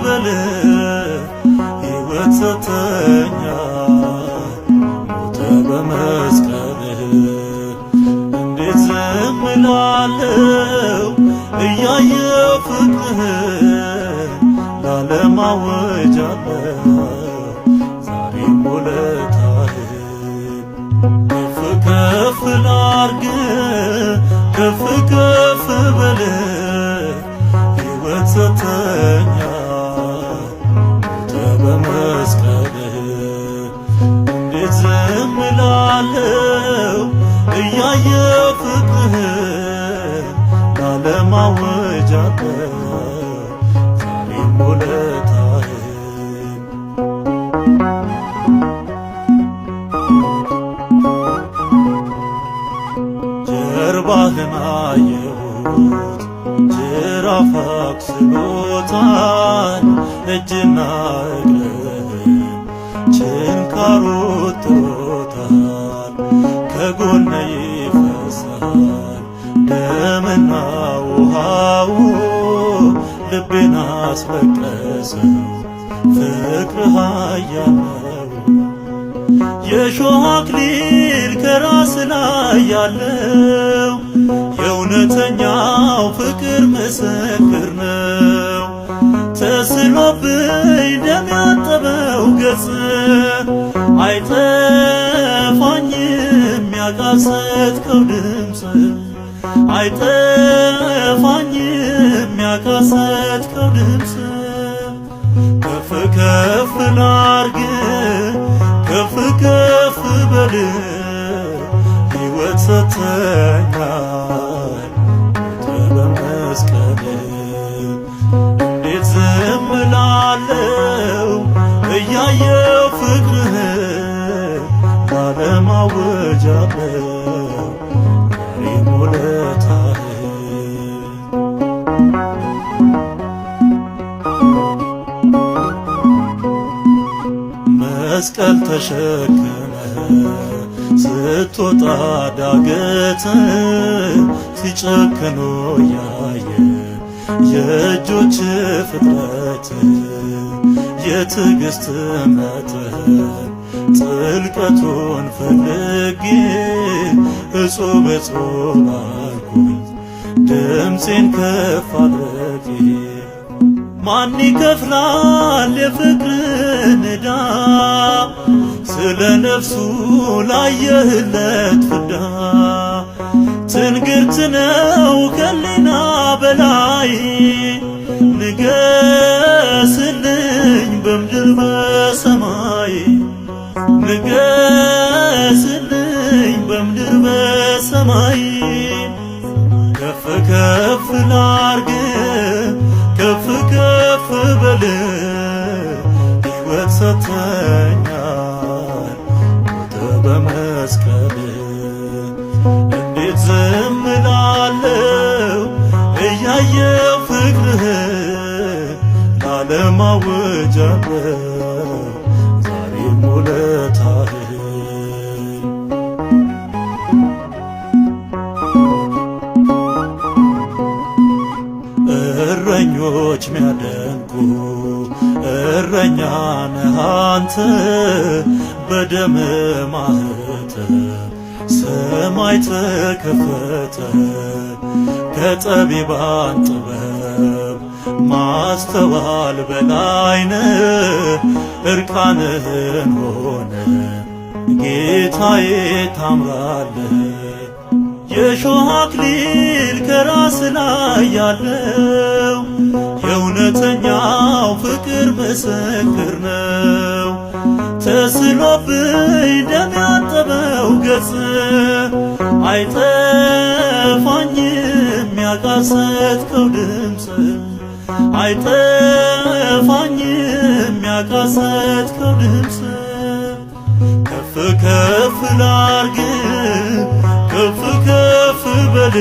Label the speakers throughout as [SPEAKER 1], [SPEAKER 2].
[SPEAKER 1] በል፣ ሕይወት ሰጥተኸኛል ሞተ በመስቀልህ። እንዴት ዝም እላለሁ እያየሁ ፍቅርህን? ለዓለም አውጃለሁ ዛሬም ውለታህን። ከፍ ከፍ ላርግ፣ ከፍ ከፍ በል፣ ሕይወት ሰጥተኸኛል ሞተ በመስቀልህ። እንዴት ዝም እላለሁ እያየሁ ፍቅርህን? ለዓለም አውጃለሁ ዛሬም ውለታህን። ጀርባህን አየሁት፣ ጅራፍ አቁስሎታል፣ እጅና እግርህን ችንካሩ ጥሮታል። ከጎነ ይፈሳል ደምና ውሃው፣ ልቤን አስለቀሰው፣ ፍቅርህ ኃያል ነው። የሾህ አክሊል ከራስ ላይ ያለው የእውነተኛው ፍቅር ምስክር ነው። ተስሎብኝ ደም ያጠበው ገጽ፣ አይጠፋኝም ያቃሰትከው ድምፅ፣ አይጠፋኝም ያቃሰትከው ድምፅ። ከፍ ከፍ ላርግ፣ ከፍ ከፍ በል፣ ሕይወት ሰጥተኸኛል ሞተ በመስቀል። እንዴት ዝም እላለሁ እያየሁ ፍቅርህን? ለዓለም አውጃለሁ ዛሬም ውለታህን። መስቀል ተሸክመህ ስትወጣ ዳገት፣ ሲጨክኑ ያየ የእጆች ፍጥረት፣ የትዕግስት መጠን ጥልቀቱን ፈልጌ እጹብ እጹብ አልኩኝ ድምፄን ከፍ አድርጌ። ማን ይከፍላል የፍቅርን ዕዳ? ስለ ነፍሱ ላየህለት ፍዳ። ትንግርት ነው ከሊና በላይ፣ ንገስልኝ በምድር በሰማይ፣ ንገስልኝ በምድር በሰማይ። ከፍ ከፍ ላርግ፣ ከፍ ከፍ በል፣ ሕይወት ሰጥተኸኛል ሞተ በመስቀል። እንዴት ዝም እላለሁ እያየሁ ፍቅርህን? ለዓለም አውጃለሁ ዛሬም ውለታህን። እረኞች ሚያደንቁ እረኛ ነህ አንተ፣ በደም ማኅተም ሰማይ ተከፈተ። ከጠቢባን ጥበብ ማስተዋል በላይ ነህ፣ እርቃንህን ሆነ ጌታዬ ታምራለህ። የሾህ አክሊል ከራስ ላይ ያለው የእውነተኛው ፍቅር ምስክር ነው። ተስሎብኝ ደም ያጠበው ገጽ፣ አይጠፋኝም ያቃሰትከው ድምፅ፣ አይጠፋኝም ያቃሰትከው ድምፅ። ከፍ ከፍ ላርግ፣ ከፍ ከፍ በል፣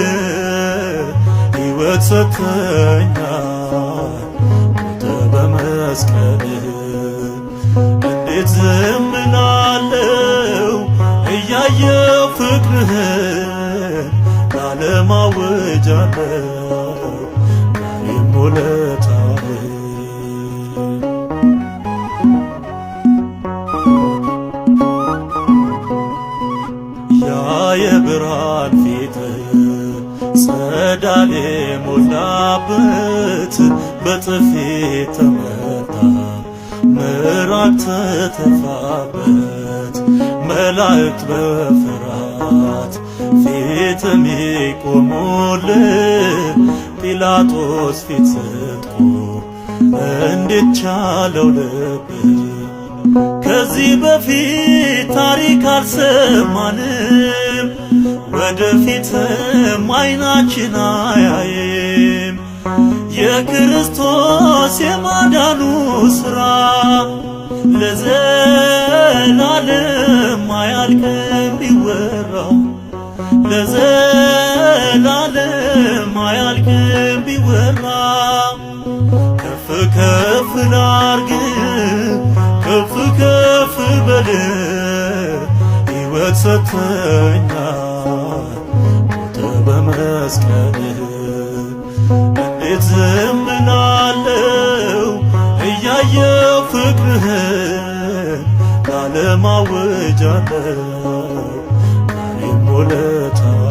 [SPEAKER 1] ሕይወት ሰጥተኸኛል ሞተ በመስቀል። እንዴት ዝም እላለሁ እያየሁ ፍቅርህን? ለዓለም አውጃለሁ ዛሬም ውለታህን። በጥፊ ተመታ፣ ምራቅ ተተፋበት፣ መላእክት በፍርሃት ፊት የሚቆሙልህ ጲላጦስ ፊት ስትቆም እንዴት ቻለው ልብህ? ከዚህ በፊት ታሪክ አልሰማንም፣ ወደፊትም አይናችን አያይም። የክርስቶስ የማዳኑ ሥራ ለዘላለም አያልቅም ቢወራ፣ ለዘላለም አያልቅም ቢወራ። ከፍ ከፍ ላርግ፣ ከፍ ከፍ በል፣ ሕይወት ሰጥተኛል ሞተ በመስቀልህ። እንዴት ዝም እላለሁ እያየሁ ፍቅርህን፣ ለዓለም አውጃለሁ ዛሬም ውለታህን።